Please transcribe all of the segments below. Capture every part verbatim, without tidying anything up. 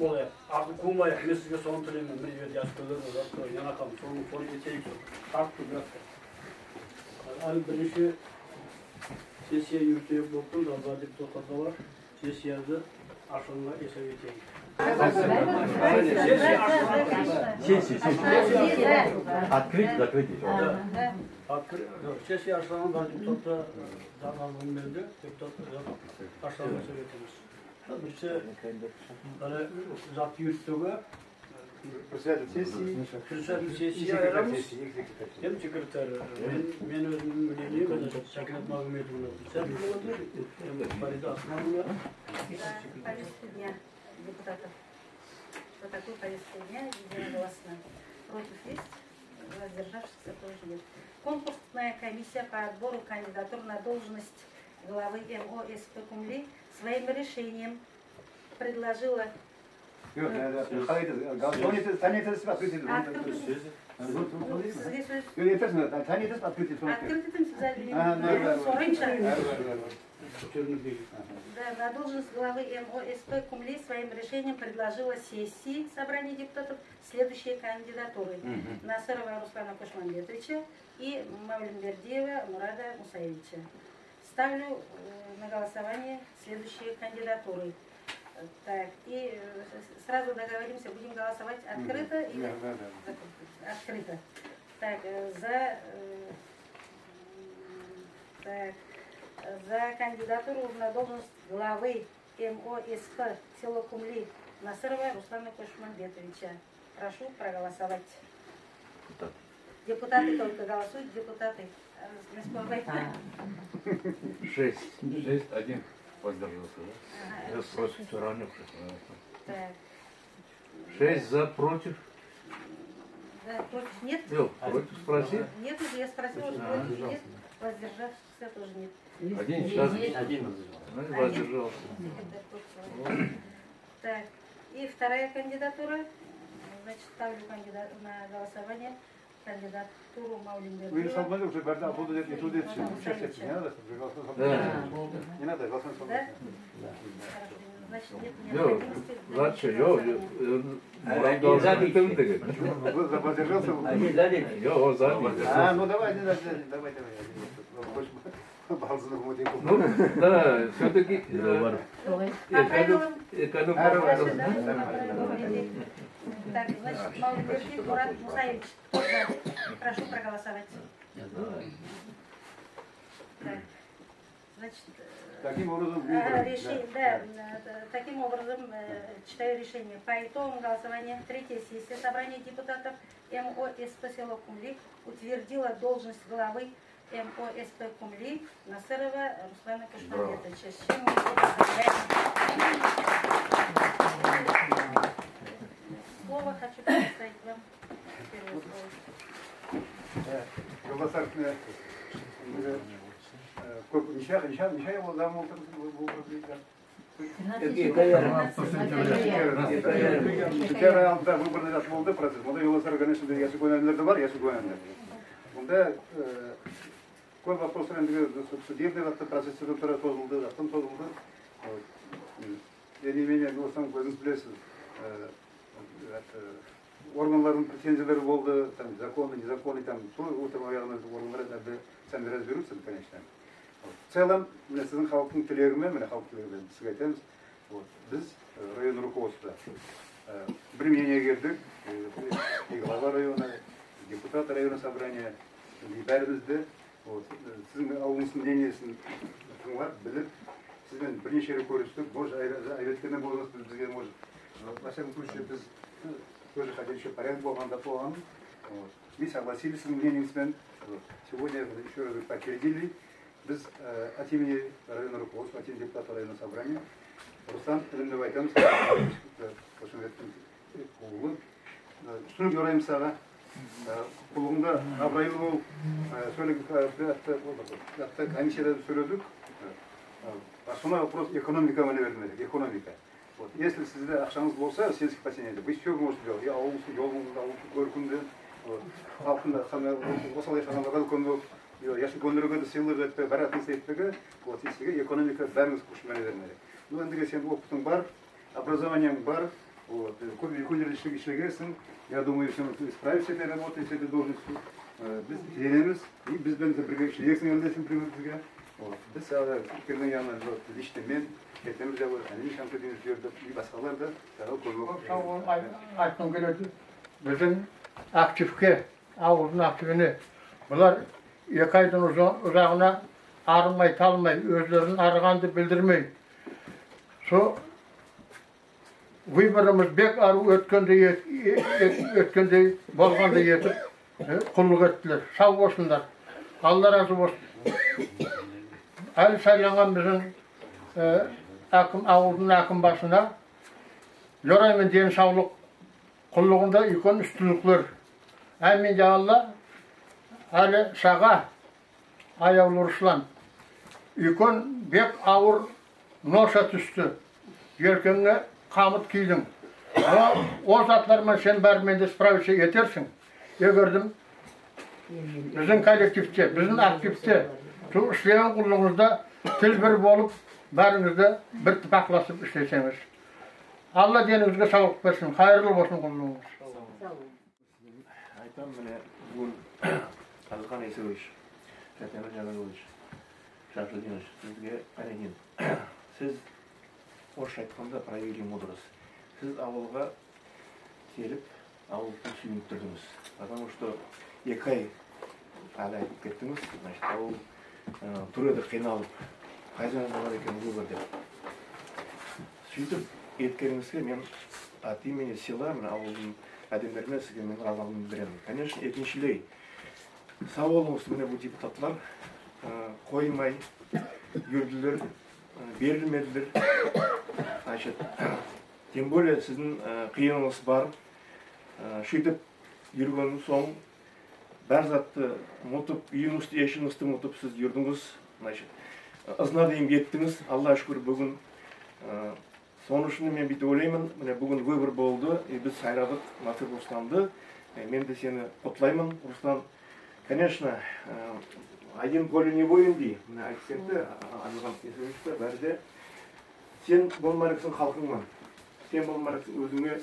Болайык, акыл кувмайык, мен сизге соны тилеймен, мине, яшьлер, яна халкым, соны, соны этейик, сол. Акыл, брат. Аьли биринши сессия юритеек болып турмыз, депутатлар, сессияды ашканга эсеп этейик. Сессия, сессия. Открыть, закрыть. Да. Откры-, да, сессия ашканга депутатлар, э, заявление берди, депутатлар ашканга эсеп этемиз. Биринши, аьли зат юритпеге, председатель сессии, председатель сессии, и секретарь сессии, и секретарь сессии. Эм секретарь, э, мен, мен оьзимнинъ мнением, Шакират Магометовна председатель болады, эм Фарида Османовна. Да, повестка дня депутатов. Вот такой повестка дня, единогласно. Против есть, воздержавшихся тоже нет. Конкурсная комиссия по отбору кандидатур на должность главы МОСП Кумли своим решением предложила... Yok, yani, hayır, hayır, hayır, hayır, hayır, hayır, hayır. Открытый. Yok, yeter, sen hayır, hayır, hayır. Открытый. А, да, да, да. Сорайым. Да, на должность главы МОСП Кумли своим решением предложила сессии собрания депутатов следующие кандидатуры. Насырова Руслана Кошманбетовича и Мавлимбердиева Мурада Мусаевича. Ставлю, э, на голосование следующие кандидатуры. Э, так, и, э, с-, сразу договоримся, будем голосовать открыто или... Да, да, да. Открыто. Так, э, за, э, м, так, э, за кандидатуру на должность главы МОСП село Кумли Насырова Руслана Кошманбетовича. Прошу проголосовать. Депутаты. Депутаты только голосуют, депутаты. Э, не забывайте. Шесть. Шесть, один воздержался, да? Ага. Против всё равно. Так. Шесть за, против? Да, против нет? Нет, против спроси. Нет, уже я спросила, что против нет, воздержавшихся тоже нет. Один сейчас. Один. Один воздержался. Секретарь против. Так, и вторая кандидатура. Значит, ставлю кандидат на голосование кандидатуру Мавлимбердиева. Вы не сомневайтесь, уже бәрі де болды деп, не надо, не надо голосовать. Да. Хорошо. Значит, нет необходимости. Yok, вообще, yok, yok. Вы воздержался? Yok, o zaten. А, ну давай, давай, давай, давай. Ну, да, всё-таки, э, эконом-, эконом-, Так, значит, Мавлимбердиев Мурат Мусаевич, кто за? Прошу проголосовать. Так. Значит, э, таким образом, а, выборы, решение, да, э, таким образом, э, читаю решение. По итогам голосования третья сессия собрания депутатов МОСП село Кумли утвердила должность главы МОСП Кумли Насырова Руслана Кошманбетовича. С чем мы его поздравляем. Слово хочу предоставить вам. Первое слово. Э, Жолдас Аркин, э, э, коьп, неше, неше, неше йыл заман болды, бу, бу, бу, бу, Бир ай алдында выборный зат болды, процесс. Онда Жолдас Аркин, конечно, ясы коьп аьдемлер де бар, ясы коьп аьдемлер. Онда, э, коьп вопрослар энди судебный затта, процесстерден тура созылды, заттан созылды. Вот. Тем не менее, ну, в основном, оьзинъиз билесиз, э, это, органлардынъ претензиялары болды, там, законный, незаконный, там, то, вот, там, наверное, органлар энди сами разберутся, конечно. Вот. В целом, мине, сиздинъ халктынъ тилеги мен, мине, халк тилеги мен сизге айтамыз. Вот. Биз, э, район руководство, э, бир мнениеге келдик, э, и глава района, и депутат района собрания, и баьримиз де, вот, э, сиздинъ авылынъыздынъ мнениесин тынълап, билип, сиз бен бир неше кере коьристик, может, ай-, айып эткенде болармыз, биз, бизге, может, во всяком случае, биз, э, тоже хотели, чтобы порядок болган, да болган. Вот. Мы согласились с мнением, вот. Сегодня ещё раз подтвердили. Биз, э, от имени районного руководства, от имени депутата районного собрания Руслан, билим деп айтамыз, Кошманбетовтынъ улы, э, уьстинлик йораймыз сага. Э, куллыгынъда абырайлы бол. Э, соьйлеген, э, приятно, приятно комиссияда соьйледик. Э, основной вопрос экономика ман бермеге, экономика. Вот, если сизде акшанъыз болса, сельский поселениеде, вы всё можете делать. И авылдынъ йолын, авылдынъ коьркинди, вот, халкынъ да, осалай халкынъ да, ясы коьнлерге де сыйлык этпеге, баьри затын этпеге, вот, и сизге экономика баьринъиз куш пан бермеге. Ну, энди сенинъ опытынъ бар, образованиенъ бар, Вот, э, коьп, коьп йыллар ишле-, ишлегенсинъ. Я думаю, что ты справишься с этой работой, с этой должностью. Э, биз сенемиз, и биз бен сен бирге ишлеерсинъ, аьли де сен бирге бизге. Вот. Биз сага кирген янына, вот, лично мен, Эртемир Явлар, Алим Шамсутдинов йибердик, и баскалар да сага коьмек. Сав бол, айт-, айткым келеди. Бизим активке, авылдынъ активине булар эки айдынъ уза-, узагына арымай, талмай, оьзлерининъ арыганын да билдирмей, со выборымыз бек арув оьткендей эт-, э-, э-, оьткендей, болгандай этип, э, куллык эттилер. Сав болсынлар. Алла разы болсын. Аьли сайланган бизим, э, аьким, авылдынъ аьким басына йорайман ден савлык, куллыгында уьйкен уьстинликлер. Аьмин, я Алла. Аьли сага, аявлы Руслан, уьйкен бек авыр ноша туьсти. Елкенъе камыт кийдинъ. Но ол затлар ман сен баьри мен де справиться этерсинъ. Эгер де бизим коллективте, бизим активте, сол ишлеген куллыгынъызда тил бир болып, баьринъиз де бир тыпакласып ишлесенъиз. Алла денинъизге савлык берсин, кайырлы болсын куллыгынъыз. Айтаман, мине, буьгуьн Адлихан Эсеевич, Эртемир Джаналиевич Шамсутдинович, сизге, Алимдин, сиз, орысша айтканда, проявили мудрость. Сиз авылга келип, авылды суьйиндирдинъиз. Потому что эки ай аьли айтып кеттинъиз, значит, авыл, э, тур эди кыйналып, кайда болар экен выбор деп. Суьйтип эткенинъизге мен от имени села, мине, авылдынъ аьдемлерине сизге мен разылыгымды билдиремен. Конечно, экиншилей, сав болынъыз, мине, бу депутатлар, э, коймай юрдилер, э, берилмедилер. Значит, тем более сиздинъ, э, кыйынынъыз бар. Э, суьйтип юрген сонъ, баьри затты мутып, уьйинъизди, эшигинъизди мутып, сиз юрдинъиз. Значит, ызына дейим еттинъиз. Аллага шуькир, буьгуьн, э, сонынъ уьшин мен буьйтип ойлайман, мине, буьгуьн выбор болды, и биз сайладык Насыр Русланды. Э, мен де сени кутлайман, Руслан. Конечно, э, один поле не воин дей, мине, айтып кетти, а, а, Адлихан Эсеевич те, баьри де. Сен болма керексинъ халкынъ ман. Сен болма керексинъ оьзинъе,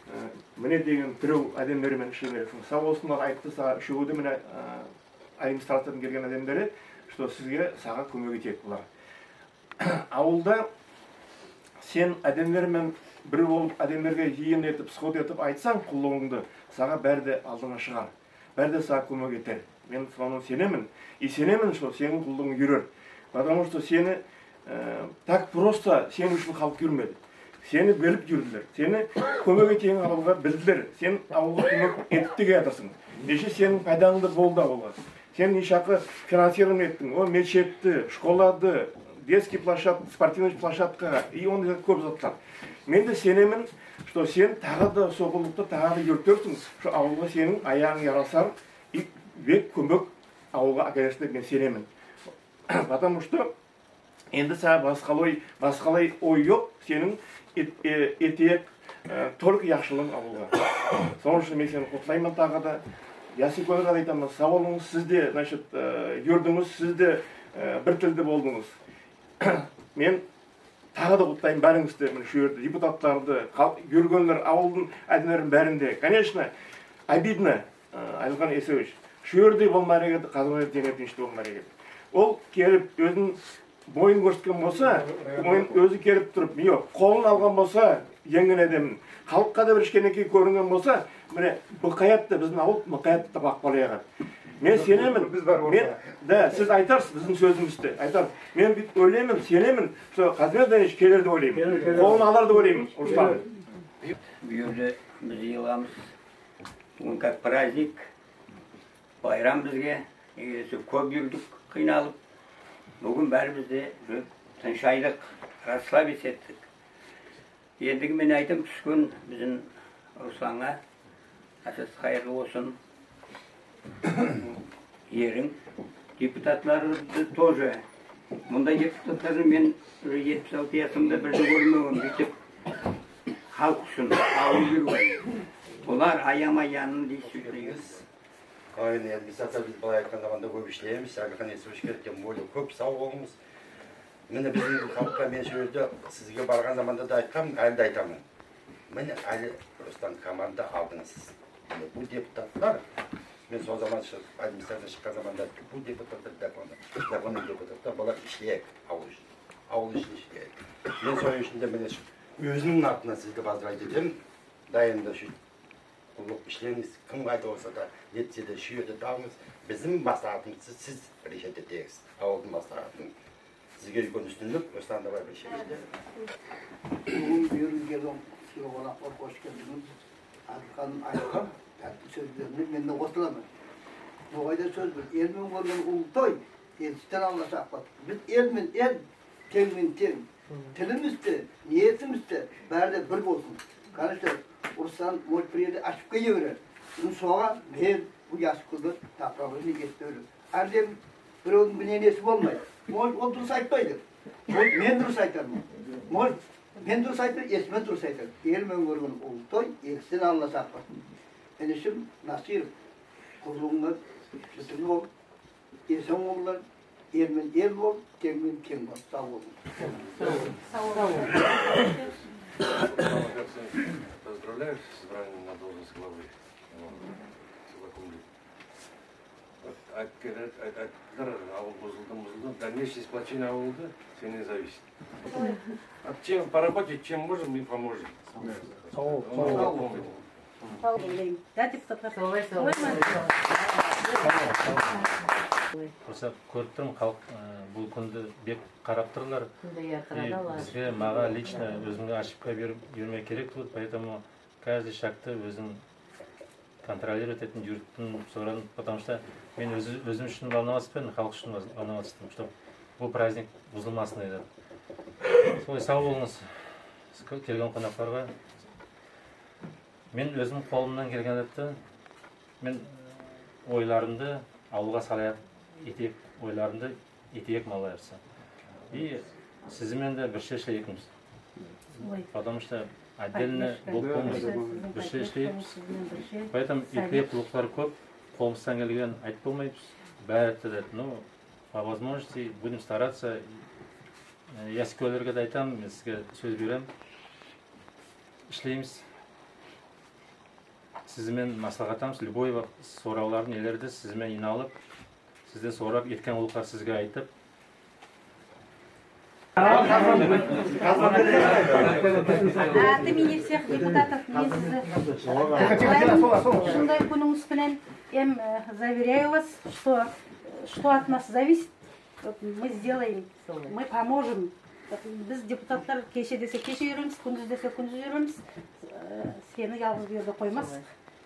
э, мине деген тирев аьдемлер мен ишлеме керексинъ. Сав болсынлар, айтты сага уьшеви де, мине, э, администрациядан келген аьдемлери, что сизге, сага коьмек этеек булар. Авылда сен аьдемлер мен бир болып, аьдемлерге йыйын этип, сход этип айтсанъ куллыгынъды, сага баьри де алдынъа шыгар. Баьри де сага коьмек этер. Мен сонынъа сенемен. И сенемен, что сенинъ куллыгынъ юрер. Потому что сени, э, так просто сен уьшин халк юрмеди. Сени билип юрдилер. Сени коьмек этетаган авылга билдилер. Сен авылга коьмек этип те келятырсынъ. Неше сенинъ пайданъ да болды авылга. Сен неше шаклы финансирование эттинъ. Ол мечетти, школады, детский площадка, спортивный площадка и ондай коьп затлар. Мен де сенемен, что сен тагы да сол куллыкты тагы да юритесинъ, сол авылга сенинъ аягынъ ярасар и бек коьмек авылга аькелерсинъ деп мен сенемен. Потому что энди сага баскалай, баскалай ой йок, сенинъ эт-, э, этеек, э, только яхшылыгынъ авылга. Сонынъ уьшин мен сени кутлайман тагы да. Ясуьйкенлерге де айтаман, сав болынъыз, сиз де, значит, э, юрдинъиз, сиз де, э, бир тилди болдынъыз. Мен тагы да кутлайман баьринъизди, мине, сол ерде депутатларды, кал-, юргенлер, авылдынъ аьдемлерин баьрин де. Конечно, обидно, э, Адлихан Эсеевич, сол ерде болма керек эди, Казанбаев Зейнеддинович те болма керек эди. Ол келип, оьзин бойын коьрсеткен болса, бойын оьзи келип турып, йок, колын алган болса, енъген аьдемин, халкка да бир кишкенекей коьринген болса, мине, мукаят та, бизим авыл мукаят та таппага болаяк эди. Мен сенемен. Биз бар. Мен, да, сиз айтарсыз, бизим соьзимизди айтарсыз. Мен буьйтип ойлайман, сенемен, что Казанбаев Зейнеддинович келер деп ойлайман. Келер, келер. Колын алар деп ойлайман, Руслан. Бу ерде биз йыйыламыз. Буьгуьн как праздник, байрам бизге. Неге десе, коьп юрдик кыйналып. Буьгуьн баьримиз де уже тыншайдык, расслабиться эттик. Эндиги мен айтам, туьскен бизим Русланга. Аьшеси кайырлы болсын. Еринъ. Депутатларды тоже. Мундай депутатларды мен уже етпис алты ясымда бир де коьрмегенмен, буьйтип. Халк уьшин, авыл юрген. Булар аямай янын дейсиз. Районный администрация, биз былай айткан заманда коьп ишлеймиз, Адлихан Эсеевичке тем более коьп сав болынъыз. Мине, бизим халкка мен сол ерде сизге барган заманда да айтканман, аьли де айтаман. Мине, аьли, Руслан, команда алдынъыз сиз. Мине, бу депутатлар, мен сол заман шыгып, администрациядан шыккан заманда, бу депутатлар законный, законный депутатлар, булар ислейик авыл уьшин. Авыл уьшин ислейик. Мен соны уьшин де, мине, оьзимнинъ атыннан сизди поздравить этемен. Дайым да суьйтип куллык исленъиз, ким кайда болса да, не этсе де, суьйте де алынъыз. Бизим маслагатымызды сиз решать этесиз, авылдынъ маслагатын. Сизге уьйкен уьстинлик, Руслан, давай, бир шешим. Буьгуьн бу ерге келген сыйлы конаклар, хош келдинъиз. Айтылган, айтылган таьтли соьзлерине мен де косыламан. Ногайда соьз бар: эл мен коьрген уллы той, элсизден Алла сакласын. Биз эл мен эл, тенъ мен тенъ. Тилимиз де, ниетимиз де, баьри де бир болсын. Конечно, Руслан, может, бир ерде ошибка йиберер. Бизим сога мен бу ясуьйкенлер топырагына етпеге. Аьр ким биревдинъ мнениеси болмайды. Может, ол дурыс айтпайды. Может, мен дурыс айтарман. Может, мен дурыс айтпайман, Эсмен дурыс айтар. Эл мен коьрген уллы той, элсизден Алла сакласын. Инишим Насиров, куллыгынъа битимли бол. Эсен болынъ, эл мен эл бол, тенъ мен тенъ бол. Сав болынъ. Сав болынъ. Поздравляю с избранием на должность главы. Вот. Сыйлы куьнде. Вот, айт-, айт-, айттылар, авыл бузылды, бузылды. Дальнейшее сплочение авылда сеннен зависит. Вот чем поработать, чем можем, мы поможем. Сав бол, сав бол. Сав бол. Да, депутатлар. Солай, солай. Солай ма? Просто коьрип турман, халк, э, бул куьнди бек карап турлар. Куьн де яркырады. И бизге, мага лично, оьзиме ошибка берип юрмеге керек тувыл, поэтому каждый шагты оьзим контролировать эттим, юрттым, сорадым, потому что мен оьзи-, оьзим уьшин волноваться этпедим, халк уьшин волноваться эттим, чтоб бул праздник бузылмасын деп. Солай, сав болынъыз, келген конакларга. Мен оьзим колымнан келген затты, мен ойларымды авылга салаяк, этеек, ойларымды этеек, Алла буйырса. И сиз бен де бирше ишлеймиз. Потому что отдельно болып болмас. Бирше ишлеймиз. Поэтому иклик куллыклар коьп, колымыздан келгенин айтып болмаймыз. Баьри де, ну, по возможности будем стараться. Э, ясуьйкенлерге де айтаман, мен сизге соьз беремин. Ишлеймиз. Сиз бен маслагатласамыз, любой соравларды, нелерди сиз бен йыйналып, сизден сорап, эткен куллыклар сизге айтып. От имени всех депутатов мен сизди шынлай куьнинъиз бен, эм, э, заверяю вас, что, что от нас зависит, вот мы сделаем, мы поможем. Биз депутатлар кеше десе кеше юремиз, куьндиз десе куьндиз юремиз. Э, сени ялгыз бу ерде коймаспыз.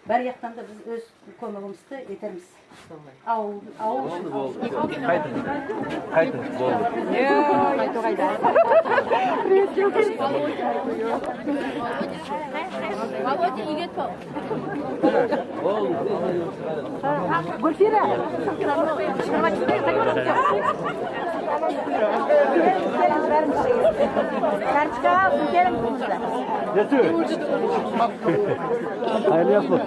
Баьри яктан да биз оьз коьмегимизди этермиз. Авыл, авыл уьшин. Болды, болды. Кайтынъ. Кайтынъ, болды. Володя, иге тол. Гульфира. Карточка алсын, келинъиз. Кайырлы яслы.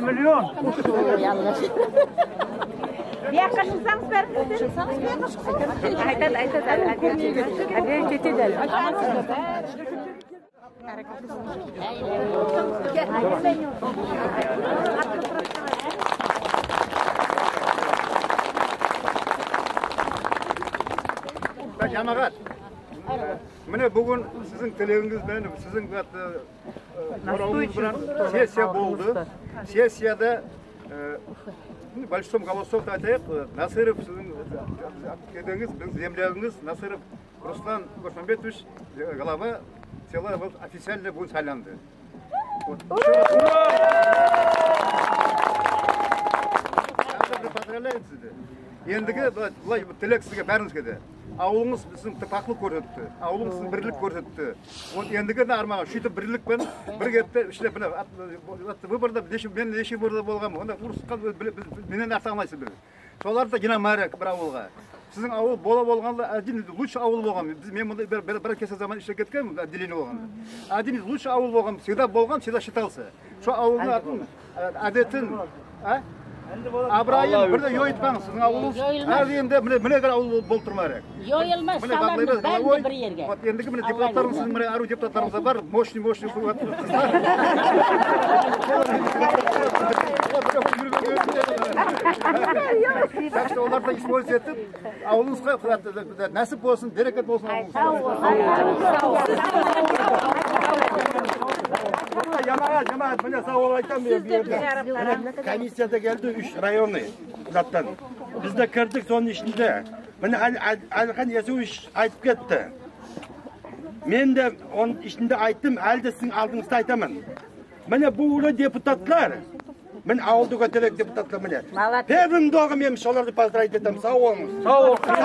Миллион. Бу якка шыксанъыз, баьри. Айтады, айтады, аьли, аьли кетеди аьли. Ямагат, мине буьгуьн сиздинъ тилегинъиз бен, сиздинъ, э, соравынъыз бан сессия болды. Сессияда, э, большинством голосов, айтайык, э, Насыров сиздинъ, э, кедегинъиз, биздинъ землягымыз Насыров Руслан Гошманбетович, э, глава села, вот, официально буьгуьн сайланды. Вот. Ещё раз. Поздравляем сизди. Эндиги, былай, былай, тилек сизге, баьринъизге де. Авылынъыз сиздинъ тыпаклык коьрсетти. Авылынъыз сиздинъ бирлик коьрсетти. Вот эндиги де армага, суьйтип бирлик пен, бир кепте, иште, мине, от, от выборда неше, мен неше выборда болганман. Онда урыска, биз, биз, меннен арта алмайсыз биз. Соларды да йыйнап аьлек бир авылга. Сиздинъ авыл бола болганда, один из лучших авыл болган. Биз, мен мунда бир, бир, бир кесе заман ишлеп кеткенмен, отделение болганда. Один из лучших авыл болган, всегда болган, всегда считался. Сол авылдынъ атын, э, аьдетин, а? Абырайын бир де йойытпанъыз, сиздинъ авылынъыз. Йойылмас. Аьр ерде мине, мине кирген авыл бол-, болып турма керек. Йойылмас, мине, саламыз баьрин де бир ерге. Вот, эндиги мине депутатларымыз, сиздинъ мине аьруьв депутатларымыз бар, мощный, мощный, кувватлы. Так что оларды использовать этип, авылынъызга насип болсын, берекет болсын авылынъызга. Ямагат, ямагат, мине, сав бол айтаман мен бу ерде. Мине, комиссия да келди, уьш районный заттан. Биз де кирдик сонынъ ишинде. Мине, Ал-, Ал-, Алихан Ясуевич айтып кетти. Мен де онынъ ишинде айттым, аьли де сиздинъ алдынъызда айтаман. Мине, бу уллы депутатлар, мине, авылды коьтереек депутатлар, мине. Молодец. Первым долгом мен соларды поздравить этемен. Сав болынъыз. Сав бол. Сав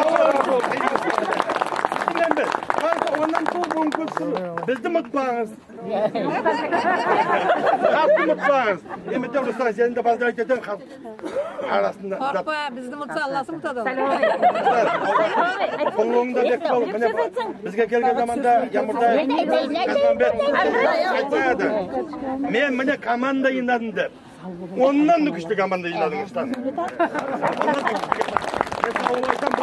болынъыз. Сиз бен биз. Халкы оннан куьп, он куьп сиз бизди мутпанъыз. Халкты мутпанъыз. Мен де Руслан, сени де поздравить этемен халк арасында. Коркпа, бизди мутса, Алласы мутады. Куллыгынъда бек бол. Мине, бизге келген заманда Ямурдай Казманбет айтпады. Мен мине команда йыйнадым деп. Оннан да куьшли команда йыйнадынъыз, Руслан. Оннан да куьшли команда. Мен сав бол айтаман, бу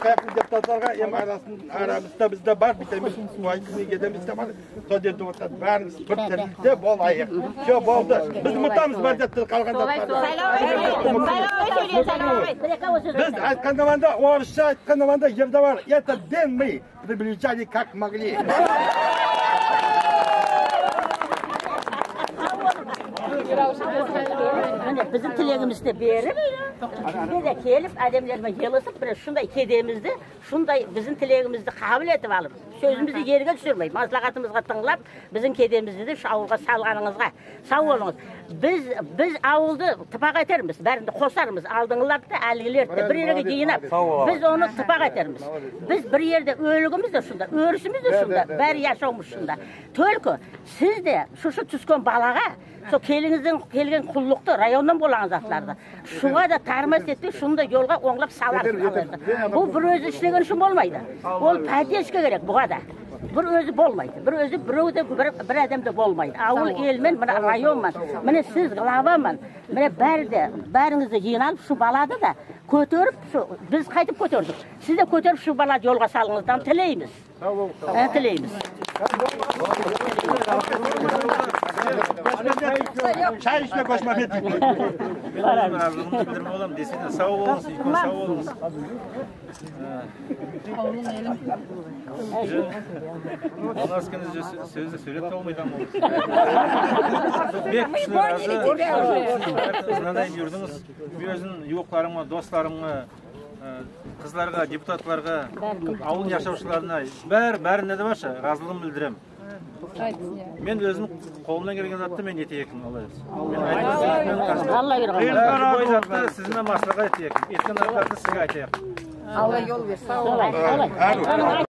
каьпир депутатларга, эм арасын-, арабызда бизде бар, битемиз, суайкын кетемиз, таман. Сол ерде олтыр, баьримиз бир тирде болайык. Всё, болды. Биз мутамыз бар затты, калган затларды. Биз айткан заманда, орысша айткан заманда, ерде бар. Это бен мы приближали как могли. Мине, бизим тилегимизди берип, бизге де келип, аьдемлер мен йыйылысып, мине, шундай кедемизди, шундай бизим тилегимизди кабыл этип алып, соьзимизди ерге туьсирмей, маслагатымызга тынълап, бизим кедемизди де шу авылга салганынъызга сав болынъыз. Биз, биз авылды тыпак этермиз, баьрин де косармыз, алдынгыларды да, аьлигилерди де бир ерге йыйнап, биз оны тыпак этермиз. Биз бир ерде оьлигимиз де шунда, оьрисимиз де шунда, баьри яшавымыз шунда. Только сиз де шушы туьскен балага, сол келинъизден келген куллыкты, районнан болган затларды, шуга да тармас этпей, шундай йолга онълап саларсыз. Бу бир оьзи ислеген уьшин болмайды. Ол поддержка керек буга да. Бир оьзи болмайды. Бир оьзи, бирев де, бир, бир аьдем де болмайды. Авыл эл мен, мине, район ман, мине, сиз глава ман, мине, баьри де, баьринъиз де йыйналып, шу балады да коьтерип, шу, биз кайтип коьтердик, сиз де коьтерип, шу балады йолга салынъыздан тилеймиз. Аь, тилеймиз. Шай ишпе, Кошмамбет. Мен оьзим аьруьвлыгымды билдирип аламан. Действительно, сав болынъыз, уьйкен сав болынъыз. Аь, анасы экен, соьзди соьйлеп те болмайтаган болдым. Бек куьшли, разы. Мынадай юрдынъыз. Мен оьзим ювыкларыма, досларыма, аь, кызларга, депутатларга, авыл яшавшыларына, баьри, баьрине де барша разылыгымды билдиремен. Мен оьзим колымнан келген затты мен этеекпен, Алла берсе. Алла берсе. Мен Алла берсе. Кыйын, кыйын затты сиз бен маслагат этеекпен. Эткен затларды сизге айтаяк. Алла йол берсин. Солай, солай.